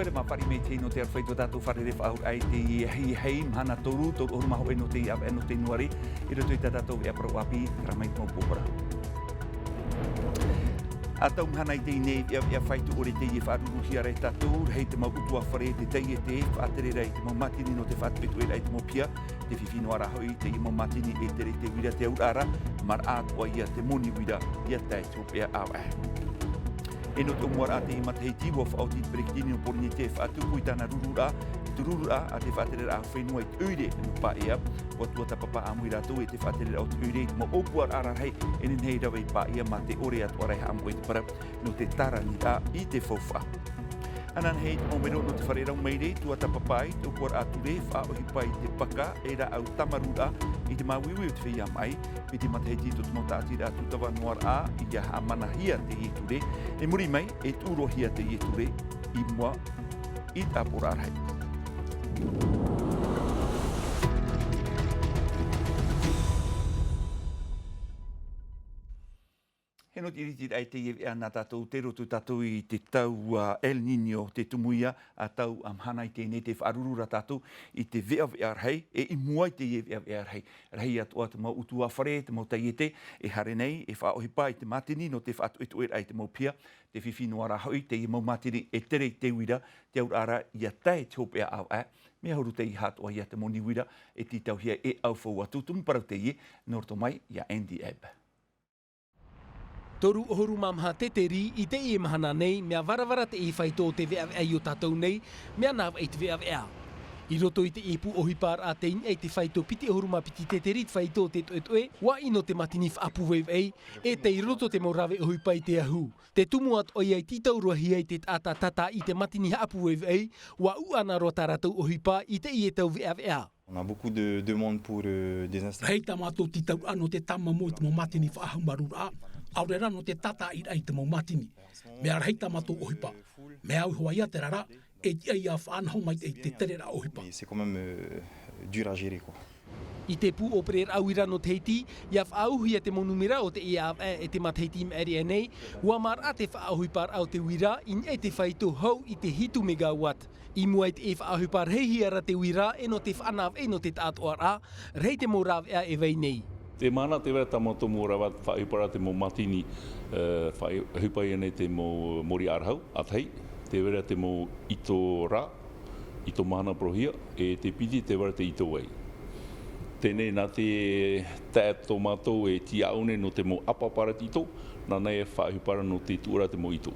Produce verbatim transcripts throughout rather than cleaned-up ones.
Pere mā fāriʻi mai te nō te aroha i tō tātou fārerei faʻahou i teie ahiahi, mahana toru, toru ʻahuru mā hōʻē nō teie ʻāvaʻe nō te Ianuāri, i roto i tā tātou veʻa parau ʻāpī, terā mai te mau pōpō ra. ʻA tau mahana i teie nei veʻaveʻa faito ʻore teie e faʻaruruhia ra e tātou, rahi te mau ʻutuāfare, te taiete, faʻatereraʻa i te mau mātini nō te faʻatoʻetoʻeraʻa i te mau piha, te fifi noa ra hoʻi teie mau mātini e tere i te uira, te auraʻa ra, maraʻa atoʻa ia te moni uira, ʻia tae i te hopeʻa ʻāvaʻe. E nō te ʻōmuaraʻa teie matahiti, ʻua faʻaoti te peretiteni o Pōrīnetia e faʻatupu i tāna rururaʻa, te rururaʻa a te faʻatereraʻa fenua i te ʻoire nō Paea. ʻUa tuatāpapa ʻāmui rātou e te faʻatereraʻa o te ʻoire i te mau ʻōpuaraʻa rarahi e nehenehe e rave i Paea mā te ʻore atoʻa ra e haʻamoʻe i te parau nō te tāraniraʻa i te faufaʻa. Ananahi te mau mero nō te fare rau maire, tuatāpapa i te ʻōpuaraʻa ture, faʻaʻohipa i te paka, e rāʻau tāmarūraʻa i te māuiui o te feiā maʻi. Piti matahiti tō te mau tāʻatiraʻa tūtava noa ra, ʻia haʻamanahia teie ture, i muri mai, e tuʻurohia teie ture, i mua i te ʻāpoʻoraʻa rahi. E nō te ʻiritiraʻa i teie veʻa nā tātou, tei roto tātou i te tau, ā, El Niño, te tumu ia, ā, tau, ā, mahana i teie nei, tē faʻaruru ra tātou i te veʻaveʻa rahi, e i mua i teie veʻaveʻa rahi. Rahi atoʻa te mau ʻutuāfare, te mau taiete, e haere nei, e faʻaʻohipa i te mātini nō te faʻatoʻetoʻeraʻa i te mau piha, te fifi noa ra hoʻi, teie mau mātini e tere i te uira, te auraʻa ra ʻia tae i te hopeʻa ʻāvaʻe, mea huru teie atoʻa ia te moni uira, e tītauhia e ʻaufau atu, tumu parau teie, nō roto mai ia Andy Ebb. Toru ʻahuru mā maha teteri i teie mahana nei, mea varavara teie faito o te veʻaveʻa i ō tātou nei, mea nā vaʻi te veʻaveʻa. I roto i teie pū ʻohiparaʻa tei niʻa i te faito piti ʻahuru mā piti teteri te faito o te toʻetoʻe, ʻua ʻino te mātini faʻapuveveʻi, e tei roto te mau rave ʻohipa i te ahu. Te tumu atoʻa ia i tītauhia ai te taʻata tātaʻi i te mātini faʻapuveveʻi, ʻua uʻana roa tā rātou ʻohipa i teie tau veʻaveʻa. On a beaucoup de demandes pour, euh, des insta- Rahi tā mātou tītauraʻa nō te tāmau i te mau mātini faʻahaumaruraʻa, ʻaore rā nō te tātaʻiraʻa i te mau mātini. Mea rahi tā mātou ʻohipa. Mea au hoʻi ia terā rā, e tiʻa ia faʻanaho mai i te tereraʻa ʻohipa. Mais c'est quand même, euh, dur à gérer, quoi. I te pū ʻōpereraʻa uira nō Tahiti, ʻia faʻaauhia te mau nūmera o teie ʻāvaʻe e te matahiti i maʻiri aʻe nei, ʻua maraʻa te faʻaʻohiparaʻa o te uira i niʻa i te faito hau i te hitu megawatt. I mua i teie faʻaʻohipa, rahihia ra te uira e nō te faʻanahoraʻa nō te taʻatoʻaraʻa, rahi te mau rāveʻa e vai nei. Te mahana tē vai ra tā mātou mau rāveʻa faʻaʻohiparaʻa te mau mātini, ā, faʻaʻohipa ia nei te mau mōriʻa ʻārahu, ʻa tahi, tē vai ra te mau ito rā, ito mahana parauhia, e te piti tē vai ra te ito vai. Teie nei nā te taʻa tō mātou e tīaʻu nei nō te mau ʻapaʻapa ra te ito, nāna e faʻaʻohipa ra nō te tuʻuraʻa te mau ito.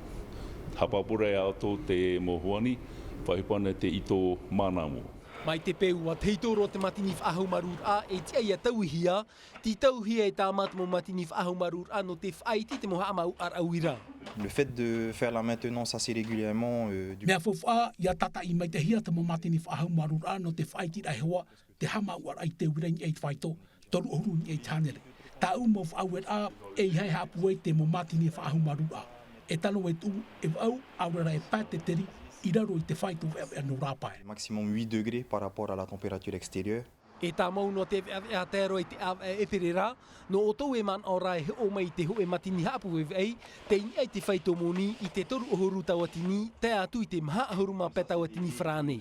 Haʻapāpū ra ia ʻoutou te mau huani, faʻaʻohipa nei te ito mānāmu. Mai te peu ʻua tahito roa te mātini faʻahaumaruraʻa e tiʻa ia tauihia, tītauhia e tāmā te mau mātini faʻahaumaruraʻa nō te faʻaiti i te mau haʻamāuʻaraʻa uira. Le fait de faire la maintenance assez régulièrement, euh, du Mea faufaʻa, ʻia tātaʻi maitaʻihia te mau mātini faʻahaumaruraʻa nō te faʻaitiraʻa e hoa, te haʻamāuʻaraʻa i te uira i niʻa i te faito, toru ʻahuru i niʻa i te hānere. Tāʻu mau faʻaueraʻa, ʻeiaha e haʻapūai i te mau mātini faʻahaumaruraʻa. E tano e tuʻu, e vaʻu, ʻaore rā e pae teteri, i raro i te faito veʻaveʻa nō rāpae. Maximum huit degrés par rapport à la température extérieure. E tāmau noa te veʻaveʻa tae roa i te ʻāvaʻe ʻēperēra, nō ʻoutou e manaʻo ra e hoʻo mai i te hōʻē mātini haʻapuveveʻi, tei niʻa i te faito moni i te toru ʻahuru tauatini, tae atu i te maha ʻahuru mā pae tauatini farāne.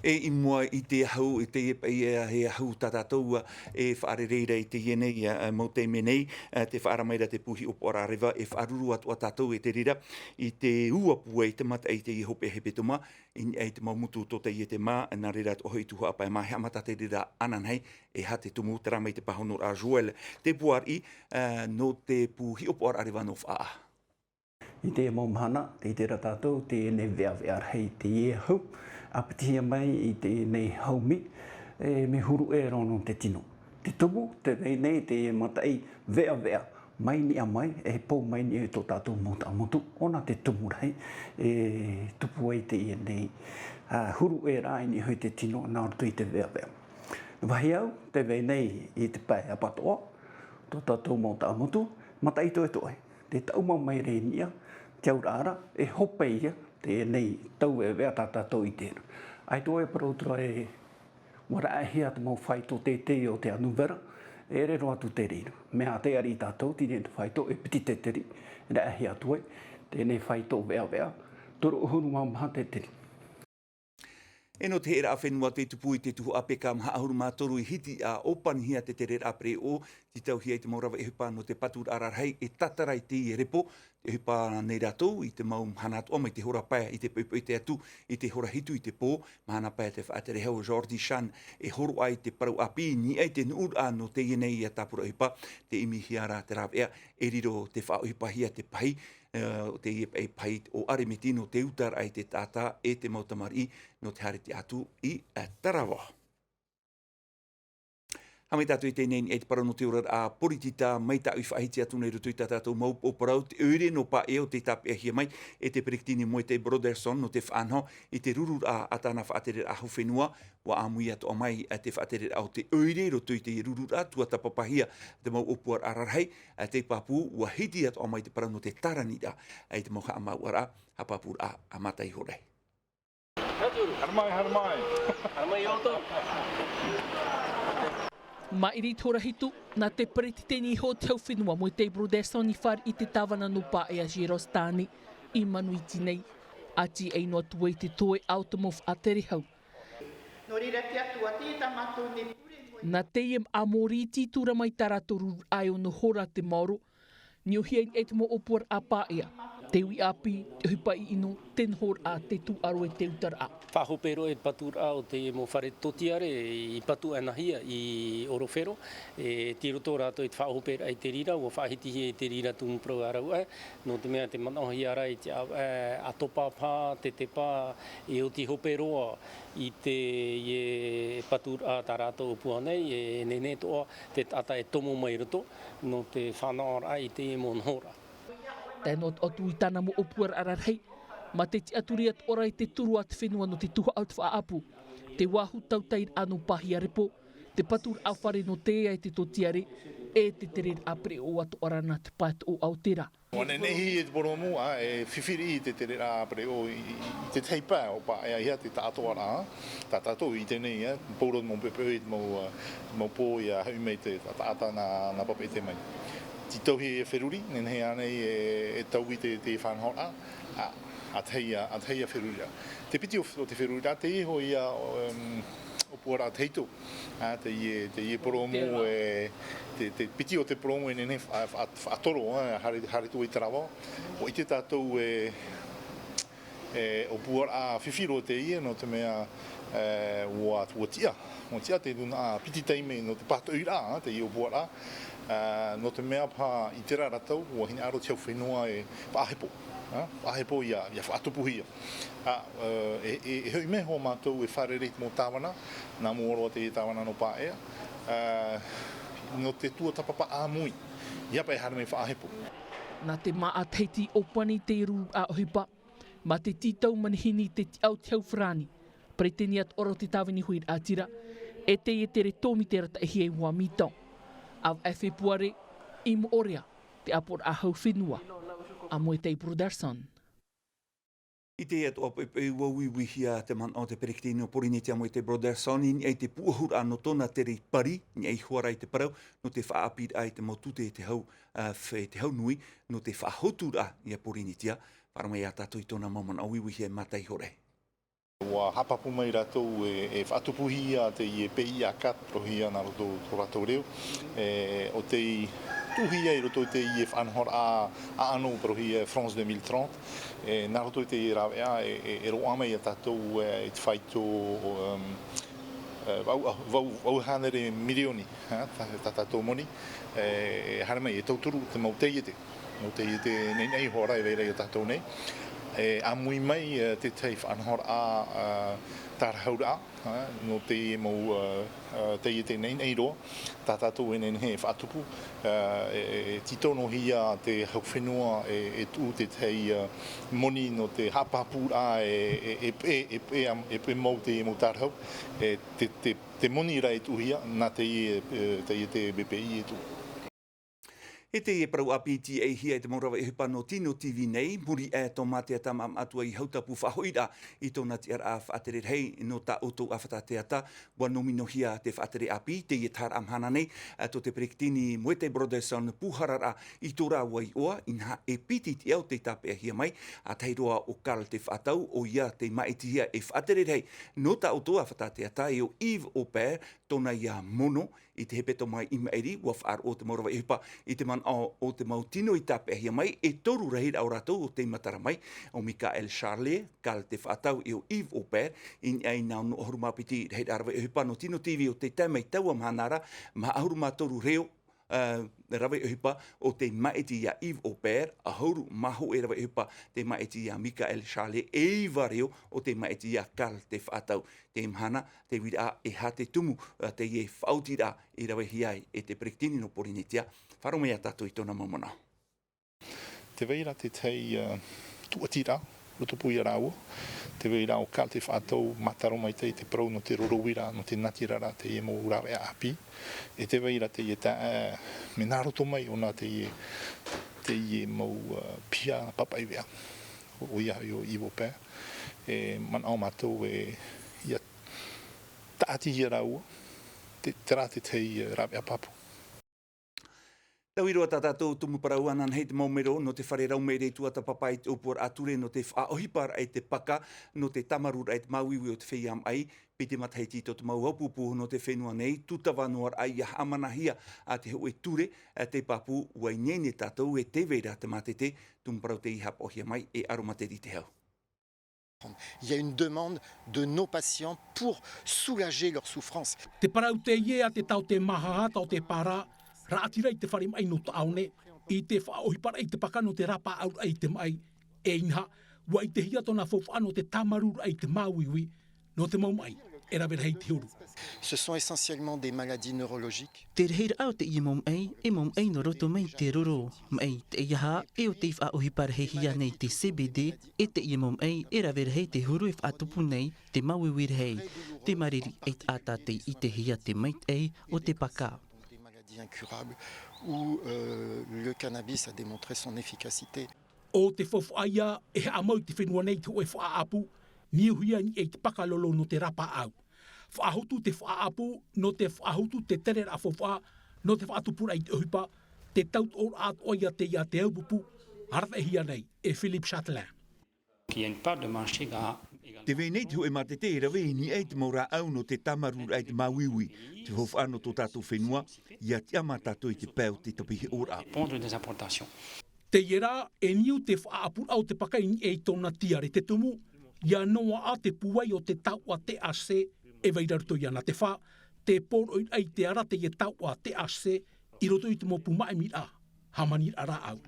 E i mua i te ahu, i teie paʻi, e, e ahu tā tātou, ā, e faʻarerei ra i teie nei, ā, mau taime nei, ā, tē faʻaara mai ra te pū hiʻopoʻaraʻa reva, e faʻaruru atoʻa tātou e te reira, i te uapu ai te mataʻi i teie hopeʻa hepetoma, i niʻa i te mau motu tōtaiete mā, nā reira atoʻa hoʻi tuhaʻa pae mā, e haʻamata te reira ananahi, e aha te tumu, terā mai te pāhonoraʻa Joël Te Puariʻi, ā, nō te pū hiʻopoʻaraʻa reva nō Faʻaʻā. I teie mau mahana, tē ʻite ra tātou, teie nei veʻaveʻa rahi teie ahu, ʻāpitihia mai i teie nei haumi, e, mea huru ʻē roa nō te tino. Te tumu, tē vai nei te mataʻi veʻaveʻa, mai niʻa mai, e pou mai niʻa i tō tātou mau taʻamotu, ʻōna te tumu rahi, e tupu ai teie nei, ā, huru ʻē rā i niʻa hoʻi te tino, nā roto i te veʻaveʻa. Vāhi au, tē vai nei i te pae apatoʻa, tō tātou mau taʻamotu, mataʻi toʻetoʻe. Te taʻuma mai ra i niʻa, te auraʻa ra, e hope ia, teie nei tau veʻaveʻa tā tātou i ʻite ra. ʻAita e parau atu ra e, ʻua raʻehia te mau faito teitei o te anu vera, e ʻere roa atu te reira. Mea ʻātea riʻi tātou, teie nei te faito e piti teteri, raʻehia atu ai, teie nei faito veʻaveʻa, Toru ʻahuru mā maha te teri. E nō te heʻeraʻa fenua tei tupu i te tuhaʻa peka maha ʻahuru mā toru i hiti ʻa ʻōpanihia te tereraʻa pereʻoʻo, tītauhia i te mau rave ʻohipa nō te paturaʻa rarahi e tātara i teie repo. Tē ʻohipa nei rātou i te mau mahana atoʻa mai te hora pae i te poʻipoʻi atu i te hora hitu i te pō. Mahana pae te faʻatere hau Jordi Chan e horo ai te parau ʻāpī, i niʻa i te nuʻuraʻa nō teie nei ia tāpura ʻohipa. Tē ʻimihia ra te rāveʻa e riro te faʻaʻohipahia te pahi, ʻo teie pahi ʻo Aremetino te utaraʻa i te taʻata e te mau tamariʻi nō te haere atu i Tarawa. Haʻamata tātou i teie nei i te parau nō te oraraʻa poritita mai tāʻu i faʻahiti atu nei roto i tā tātou mau upoʻo parau, te ʻoire nō Paea ʻo tei tāpeʻahia mai e te peretiteni Moetai Brotherson nō te faʻanaho i te rururaʻa a tāna faʻatereraʻa hau fenua. Ua ʻāmui atoʻa mai te faʻatereraʻa o te ʻoire i roto i te rururaʻa, tuatāpapahia te mau ʻōpuaraʻa rarahi, tei pāpū ua hiti atoʻa mai te parau nō te tāraniraʻa i te mau haʻamāuʻaraʻa, haʻapāpūraʻa a Mata Iho Rahi. Haere mai, haere mai. Haere mai, ʻoutou. Maʻiri i te hora hitu, nā te peretiteni iho o te hau fenua Moetai Brotherson i fāriʻi i te tāvana nō Paea Girostani i Manuiti nei. ʻA tīaʻi noa atu ai te toeʻa o te mau faʻatere hau. Nō reira te Atua, tē tā mātou nei pure. Nā teie ʻāmoriti i tura mai tā rātou rururaʻa e ono hora te maoro. Niʻohia i niʻa i te mau ʻōpuaraʻa Paea, te uʻi ʻāpī, te ʻohipa ʻino, te nohoraʻa, te tūʻaro e te utaraʻa. Faʻahope roa i te paturaʻa o te mau fare tōtiare i patu ʻanahia i Orofero. E tei roto rātou i te faʻahoperaʻa i te reira, ua faʻahitihia i te reira tumu parau ʻāraʻuʻa, nō te mea tē manaʻohia ra i te ʻāvaʻe ʻatopa paha, tetepa, e oti hope roa i teie paturaʻa tā rātou ʻōpua nei, e nehenehe atoʻa te taʻata e tomo mai roto nō te fānaʻoraʻa i teie mau nohoraʻa. Tae noa atu i tāna mau ʻōpuaraʻa rarahi, mā te tiʻaturi atoʻa ra i te turu a te fenua nō te tuhaʻa o te faʻaʻapu, te vāhi tautai raʻa nō Pahia Repo, te paturaʻa fare nō Teaʻa e te Tōtiare, e te tereraʻa pereʻoʻo atoʻa ra nā te pae toʻoʻa o te rā. Ua nehenehe e te poromu, ā, e fifiri i te tereraʻa pereʻoʻo i, i, i te tahi pae ʻo Paea ia te taʻatoʻaraʻa, tā tātou i teie nei, ā, pauroa te mau pepeʻo i te mau, ā, mau pō ʻia hoʻi mai te ta-, taʻata nā, nā Papeʻete mai. Tītauhia e feruri, nehenehe ānei e, e taui te, te faʻanahoraʻa, ā, ʻa tahi ā, ʻa tahi ā feruriraʻa. Te piti o, o te feruriraʻa, teie hoʻi ā, ō, em, ʻōpuaraʻa tahito. Ā, teie, teie poromu e, te, te piti o te poromu e nehenehe fa-, fa-, faʻatoro, ā, haere, haere atu i Tarawa. ʻUa ʻite tātou e, e ʻōpuaraʻa fifi roa teie, nō te mea, e, ʻua, ʻua tiʻa, ʻua tiʻa te nūnaʻa piti taime nō te pātoʻiraʻa, ā, teie ʻōpuaraʻa. Ā, nō te mea paha i terā ra tau, ʻua hinaʻaro te hau fenua e faʻahepo, ā, faʻahepo ʻia, ʻia faʻatupuhia. Ā, e, e, e hoʻi mai hoʻi mātou e fārerei i te mau tāvana, nā mua roa teie tāvana nō Paea, ā, nō te tuatāpapa ʻāmui, ʻia paʻi haere mai faʻahepo. Nā te māʻa Tahiti ʻōpani te rururaʻa ʻohipa, mā te tītau manihini i te tiʻa o te hau farāni, peretiteni atoʻa ra o te tāvini huiraʻatira, e teie tere tōmite arataʻihia e Ua Mito. ʻAvaʻe Fepuare, i Moʻorea, te ʻāpoʻoraʻa hau fenua a Moetai Brotherson. I teie atoʻa poʻipoʻi ua uiuihia te manaʻo o te peretiteni o Porinetia Moetai Brotherson i niʻa i te pūʻohuraʻa nō tōna tere i pari, i niʻa iho ā ra i te parau nō te faʻaʻāpīraʻa i te mau tute e te hau, ā, fe-, te hau nui, nō te faʻahotuaraʻa ia Porinetia. Faʻaara mai ia tātou i tōna mau manaʻo uiuihia e Mata Iho Rahi. ʻUa haʻapāpū mai rātou e, e faʻatupuhia teie P I A quatre, parauhia nā roto i tō rātou reo. E, ʻo tei tuʻuhia i roto i teie faʻanahoraʻa ʻaʻano, parauhia France deux mille trente. E, nā roto i teie rāveʻa, e, e, e roaʻa mai ia tātou, e, i te faito, um, e, vaʻu, vaʻu, vaʻu hānere mirioni, ha, tā, tā tātou moni, e, e haere mai e tauturu te mau taiete. Nō teie nei, nei iho ā ra e vai ra ia tātou nei. E ʻāmui mai, e, te tahi faʻanahoraʻa, e, tārahu ra, e, nō teie mau, e, e, taiete nei, nei roa, tā tātou e nehenehe e faʻatupu, e, e, e tītauhia te hau fenua e, e tuʻu te tahi, e, moni nō te haʻapāpūraʻa e, e, e, e, e, e, e, e mau te mau tārahu, e, te, te, te moni ra e tuʻuhia, nā teie, e, taiete B P I e tuʻu. E teie parau ʻāpī i tiʻaihia e te mau rave ʻohipa nō Tino TV nei, muri aʻe tō Mātea Tamaʻamaʻa atu ai i Hautapu faʻahoʻiraʻa i tōna tiʻaraʻa faʻatere rahi nō tā ʻoutou ʻāfata teata, ʻua nōminohia te faʻatere ʻāpī, teie taharaʻa mahana nei, ā, tō te peretiteni Moetai Brotherson pūhararaʻa i tō rāua iʻoa, inaha e piti te ao tei tāpeʻahia mai, ā, tahi roa ʻo Karl Te Faʻatau, ʻoia tei māʻitihia e faʻatere rahi nō tā ʻoutou ʻāfata teata, e ʻo Yves Aubert, tōna ia mono, i te hepetoma i maʻiri, ʻua faʻaroʻo te mau rave ʻohipa i te manaʻo o te mau tino i tāpeʻahia mai, e toru rahiraʻa o rātou ʻo tei matara mai, ʻo Michael Charlet, Karl Te Faʻatau, e ʻo Yves Aubert, i niʻa i nā ono ʻahuru mā piti rahiraʻa rave ʻohipa nō Tino TV ʻo tei tae mai taua mahana ra, maha ʻahuru mā toru reo, ā, rave ʻohipa ʻo tei māʻiti ia Yves Aubert, ʻahuru mā hōʻē rave ʻohipa tei māʻiti ia Michael Charlet, e iva reo ʻo tei māʻiti ia Karl Te Faʻatau. Teie mahana, te uiraʻa e aha te tumu, ā, teie faʻaotiraʻa i ravehia ai e te peretiteni nō Pōrīnetia. Faʻaroʻo mai ia tātou i tōna mau manaʻo. Tē vai ra te tahi, ā, tūʻatiraʻa, roto pū ia rāua. Tē vai ra ʻo Karl Te Faʻatau, mātaro maitaʻi te parau nō te roro uira, nō te natiraraʻa, teie mau rāveʻa ʻāpī. E tē vai ra teie taʻa, ā, mea nā roto mai ʻōna teie, teie mau, ā, piha pāpaʻi veʻa. ʻOia hoʻi ʻo Yves Aubert. E manaʻo mātou e, ʻia tāʻatihia rāua, te, terā te tahi, ā, rāveʻa pāpū. Taui roa tā tātou tumu parau, ananahi te mau mero nō te fare rau maere i tuatāpapa i te ʻōpuaraʻa ture nō te faʻaʻohiparaʻa i te paka, nō te tāmarūraʻa i te māuiui o te feiā maʻi, piti matahiti tō te mau ʻāpūpū nō te fenua nei, tūtava noa raʻa ʻia haʻamanahia ā te hōʻē ture, ā, tei pāpū, ʻua ineine tātou e tē vai ra te mātete, tumu parau tei haʻapaʻohia mai e Aromateri Te Hau. Il y a une demande de nos patients pour soulager leur souffrance. Te parau teie a te taote māhāhata o te para, raʻatira i te fare maʻi nō Taʻaone, i te faʻaʻohiparaʻa i te paka nō te rāpaʻauraʻa i te maʻi, e inaha, ʻua ʻitehia tōna faufaʻa nō te tāmarūraʻa i te māuiui, nō te mau maʻi e rave rahi te huru. Ce sont essentiellement des maladies neurologiques. Te rahiraʻa o teie mau maʻi, e mau maʻi nō roto mai te roro. Maʻi teie aha, e ʻo tei faʻaʻohipa rahihia nei te C B D, e teie mau maʻi, e rave rahi te huru e faʻatupu nei te māuiui rahi. Te māriri ʻaita tei ʻitehia te maitaʻi o te paka. Des maladies incurables où, euh, le cannabis a démontré son efficacité. ʻO te faufaʻa ia e haʻamau i te fenua nei te hōʻē faʻaʻapu, niuhia i niʻa i te paka lolo nō te rāpaʻau. Faʻahotu te faʻaʻapu, nō te faʻahotu te tereraʻa faufaʻa, nō te faʻatupuraʻa i te ʻohipa, te tautoʻoraʻa atoʻa ia teie a te aupupu, araveʻahia nei e Philippe Châtelain. Qu'il y a une part de marché à Tē vai nei te hōʻē mātete e rave i niʻa i te mau rāʻau nō te tāmarūraʻa i te māuiui, te faufaʻa nō tō tātou fenua, ʻia tiʻamā tātou i te pae o te tāpiʻihoʻoraʻa. Répondre des importations. Teie rā, e niu te faʻaʻapuraʻa o te paka i niʻa i tōna tiare te tumu, ʻia noaʻa te pūai o te taoʻa T H C, e vai ra roto ia nā te fā, te pōroʻiraʻa i te ara teie taoʻa T H C, i roto i te mau pū maʻimiraʻa, hāmaniraʻa rāʻau.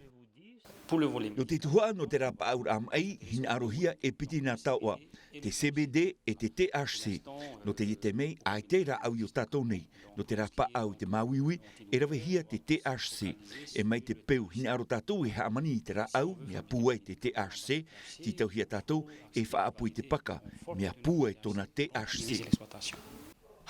Nō te tuhaʻa nō te rāpaʻauraʻa maʻi, hinaʻarohia e piti nā taoʻa, te C B D e te T H C. Nō teie taime, ʻaita e rāʻau i ō tātou nei, nō te rāpaʻau i te māuiui, e ravehia te T H C. E mai te peu, hinaʻaro tātou e hāmani i te rāʻau, mea pūai te T H C, tītauhia tātou e faʻaʻapu i te paka, mea pūai tōna T H C.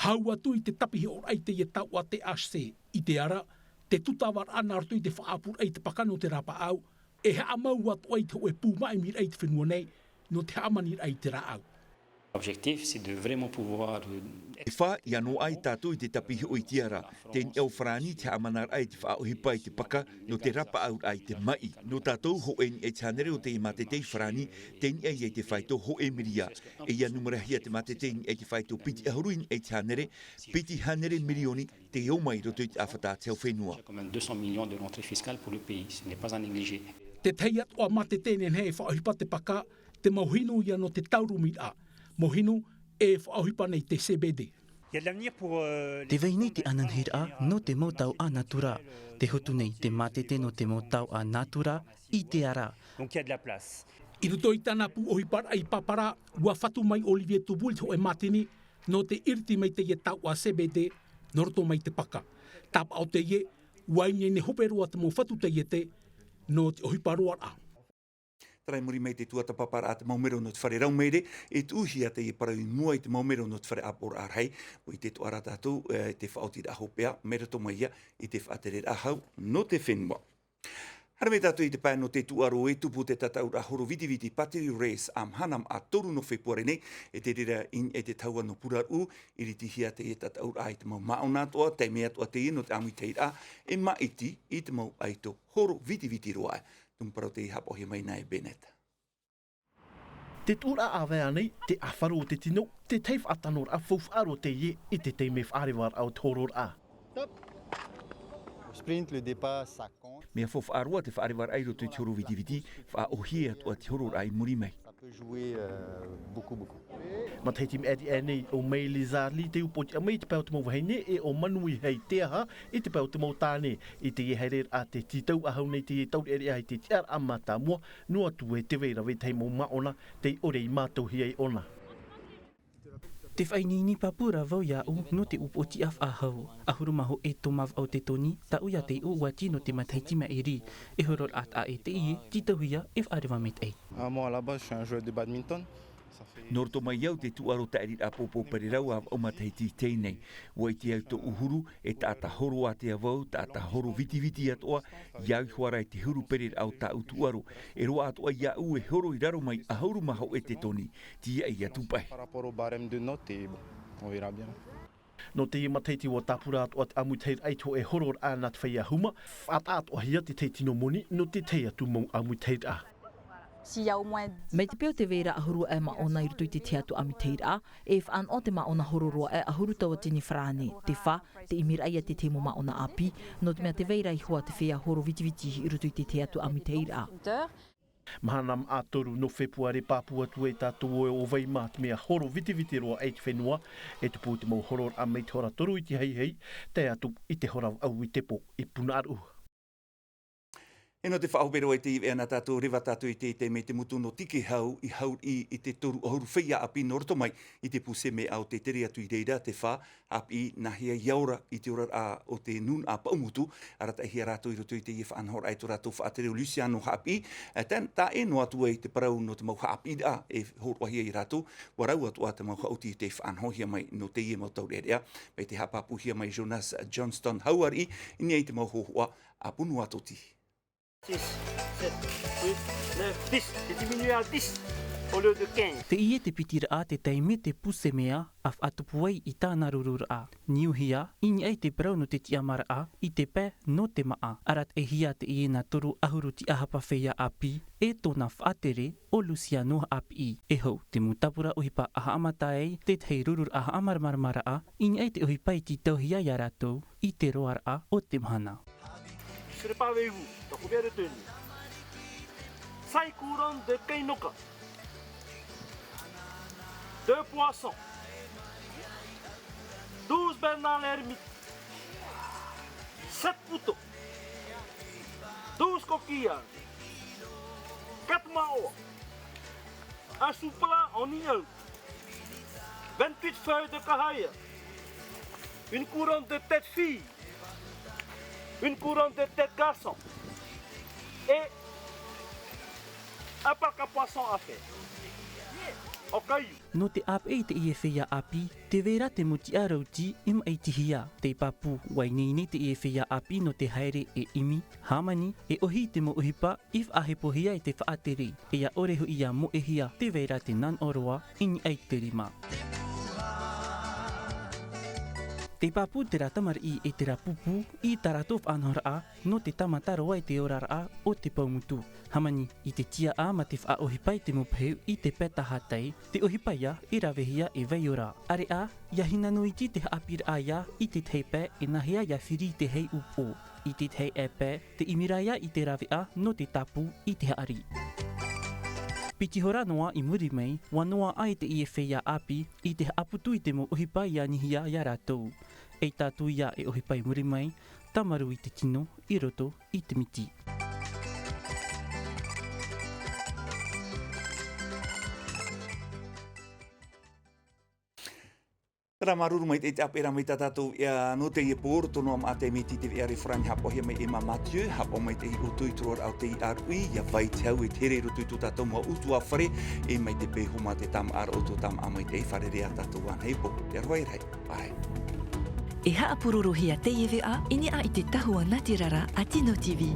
Hau atu i te tāpiʻihoʻoraʻa i teie taoʻa T H C, i te ara, te tūtavaraʻa nā roto i te faʻaʻapuraʻa i te paka nō te rāpaʻau, e haʻamau atoʻa i te hōʻē pū maʻimiraʻa i te fenua nei, nō te hāmaniraʻa i te rāʻau. L'objectif, c'est de vraiment pouvoir, euh, E fā, ʻia noaʻa tātou i te tāpiʻihoʻo i te ara, te niʻa o farāni te haʻamanaraʻa i te faʻaʻohipa i te paka, nō te rāpaʻauraʻa i te maʻi. Nō tātou, hōʻē i niʻa i te hānere o teie mātete i farāni, tei niʻa ia i te faito hōʻē miria. E ʻia numerahia te mātete i niʻa i te faito piti ʻahuru i niʻa i te hānere, piti hānere mirioni, tei ō mai i roto i te ʻāfata a te hau fenua. Quand même deux cents millions de rentrées fiscales pour le pays, ce n'est pas à négliger. Te tahi atoʻa mātete e nehenehe e faʻaʻohipa te paka, te mau hinu ia nō te taurumiraʻa. Mau hinu e faʻaʻohipa nei te C B D. Il y a de l'avenir pour, euh, les... Tē vai nei te ananahiraʻa nō te mau taoʻa nātura. Tē hotu nei te mātete nō te mau taoʻa nātura i te ara. Donc il y a de la place. I roto i tāna pū ʻohiparaʻa i Papara, ʻua fatu mai Olivier Touboul te hōʻē mātini, nō te iriti mai teie taoʻa C B D, nō roto mai te paka. Tāpaʻo teie, ʻua ineine hope roa te mau fatu taiete, nō te ʻohipa roaraʻa. Terā i muri mai te tuatāpaparaʻa te mau mero nō te fare rau maere, e tuʻuhia teie parau i mua i te mau mero nō te fare ʻāpoʻoraʻa rahi, ʻua ʻite atoʻa ra tātou, e, te faʻaotiraʻa hopeʻa, mai roto mai ia i te faʻatereraʻa hau nō te fenua. Haere mai tātou i te pae nō te tūʻaro e tupu te tataʻuraʻa horo vitiviti Patiri Race ā mahana maʻa toru nō Fepuare nei, e te reira i niʻa i te tahua nō Puraruu, i iritihia teie tataʻuraʻa i te mau māʻona atoʻa, taime atoʻa teie nō te ʻāmuitahiraʻa, e maʻiti i te mau ʻaito horo vitiviti roa aʻe. Tumu parau tei haʻapaʻohia mai nā e Bennett. Te tuʻuraʻa ʻāvae nei, te ʻāfaro o te tino, te tahi faʻatanoraʻa faufaʻa roa teie i te taime faʻarevaraʻa o te hororaʻa. Sprint, le départ, ça compte. Mea faufaʻa roa te faʻarevaraʻa i roto i te horo vitiviti, faʻaʻōhie atoʻa te hororaʻa i muri mai. Ça peut jouer, euh, beaucoup, beaucoup. Matahiti maʻiri aʻe nei ʻo Maile Zarli te upoʻotiʻa mai i te pae o te mau vahine, e ʻo Manuihei Teaha i te pae o te mau tāne. I teie haereraʻa te tītau ʻahau nei teie taureʻareʻa i te tiʻaraʻa mātāmua, noa atu e tē vai ra vetahi mau māʻona tei ʻore i mātauhia iʻona. Te faʻaineine pāpū ra vau iāʻu nō te upoʻotiʻa faʻahou. ʻAhuru mā hōʻē tō mavaʻo te toni, tāʻu ia tei ʻō ʻua tino te matahiti maʻiri. E hororaʻa taʻa ʻē teie, tītauhia e faʻareva maitaʻi. Ah, moi, à la base, je suis un joueur de badminton. Nō roto mai au te tūʻaro tāʻiriraʻa pōpō pererau ā vau matahiti i teie nei. ʻUa ʻite au tōʻu huru, e taʻata horo ātea vau, taʻata horo vitiviti atoʻa, ʻia au iho ā ra i te huru pererau o tāʻu tūʻaro. E roaʻa atoʻa iāʻu e horo i raro mai ʻahuru mā hōʻē te toni, tīaʻi atu paʻi. Par rapport au barème de notes, et bon, on verra bien. Nō teie matahiti ʻua tāpura atoʻa te ʻāmuitahiraʻa i te hōʻē hororaʻa nā te feiā Huma, faʻataʻatoʻahia te tahi tino moni nō te tahi atu mau ʻāmuitahiraʻa. Mai te peu tē vai ra ʻahuru aʻe māʻona i roto i te tahi atu ʻāmuitahiraʻa, e faʻanaho te māʻona horo roa aʻe ʻahuru tauatini farāne. Te fā, tē ʻimiraʻa ia te tahi mau māʻona ʻāpī, nō te mea tē vai ra iho ā te feiā horo vitiviti i roto i te tahi atu ʻāmuitahiraʻa. Mahana maʻa toru nō Fepuare pāpū atu ai tātou ē ʻo vai mā te mea horo vitiviti roa aʻe i te fenua, e tupu te mau hororaʻa mai te hora toru i te haihai, tae atu i te hora vaʻu i te pō i Punaʻauia. E nō te faʻahope roa i te iveʻa nā tātou, reva tātou i te, i te mea te motu nō Tikehau i hauriʻi i te toru ʻahuru feiā ʻāpī nō roto mai i te pū CEMEA o tē tere atu i reira, te fā, ʻāpī nāhea ʻia ora i te oraraʻa o te nūnaʻa paʻumotu, arataʻihia rātou i roto i teie faʻanahoraʻa e tō rātou faʻatere ʻo Luciano Haʻapiʻi, e, tā, tae noa atu ai te parau nō te mau haʻapiʻiraʻa e hōroʻahia ia rātou, ʻua rau atoʻa te mau haʻuti tei faʻanahohia mai nō teie mau taureʻareʻa, mai te haʻapāpūhia mai Jonas Johnston Hauariʻi, i niʻa i te mau hōhoʻa a Punuatoti. Six, sept, huit, neuf, dix. J'ai diminué à dix au lieu de quinze. Teie te piti raʻa te taime te pū CEMEA a faʻatupu ai i tāna rururaʻa. Niuhia, i niʻa i te parau nō te tiʻamāraʻa i te pae nō te māʻa. Arataʻihia teie nā toru ʻahuru tiʻahapa feiā ʻāpī, e tōna faʻatere ʻo Luciano Haʻapiʻi. E hou, te mau tāpura ʻohipa a haʻamata ai te tahi rururaʻa haʻamāramaramaraʻa, i niʻa i te ʻohipa i tītauhia ia rātou i te roaraʻa o te mahana. Je serai pas avec vous. Dans combien de tenues ? Cinq couronnes de Keinoka. Deux poissons. Douze Bernard l'ermite. Sept poteaux. Douze coquillages. Quatre maoas. Un sous-plat en ignau. Vingt-huit feuilles de kahaia. Une couronne de tête fille. Une couronne de tête garçon. Et un parc à poissons à faire. Au caillou. Nō te ʻāpeʻe i teie feiā ʻāpī, tē vai ra te mau tiʻa rauti i maʻitihia. Tei pāpū, ʻua ineine teie feiā ʻāpī nō te haere e ʻimi, hāmani, e ʻohi i te mau ʻohipa i faʻahepohia e te faʻatere, ʻia ʻore hoʻi ʻia moʻehia, tē vai ra te nanaʻo roa i niʻa i te rima. Tei pāpū terā tamariʻi e terā pupu i tā rātou faʻanahoraʻa nō te tāmata roa i te oraraʻa o te paʻumotu. Hāmani i te tiʻa mā te faʻaʻohipa i te mau pehu i te pae tahatai, te ʻohipa ia i ravehia e Vaiora. ʻAreʻa, ʻia hinaʻaro iti te haʻapiʻiraʻa ia i te tahi pae e nāhea ʻia firi i te hei upoʻo. I te tahi pae, tē ʻimi ra ia i te raveʻa nō te tāpū i te haʻari. Piti hora noa i muri mai, ʻua noaʻa ai teie feiā ʻāpī i te haʻaputu i te mau ʻohipa i anihia ia rātou. ʻEita atu ia e ʻohipa i muri mai, tāmarū i te tino, i roto i te miti. Rā māuruuru maitaʻi i te ʻāpeʻe mai tā tātou ia nō teie pō, roto noa mā te mea i te veʻa rē farani haʻapaʻohia mai e mā Mathieu, haʻapaʻo maitaʻi ʻoutou i te roaraʻa o te ʻāruʻi, ia vai te hau e tere i roto i tō tātou mau ʻutuāfare, e mai te pēhoma te tāmāʻa ra ʻoutou tāmāʻa maitaʻi fārerei ā tātou ānei pō. Te aroha e rahi, ʻārahi. E haʻapurorohia teie veʻa i niʻa i te tahua nātirara a Tino TV.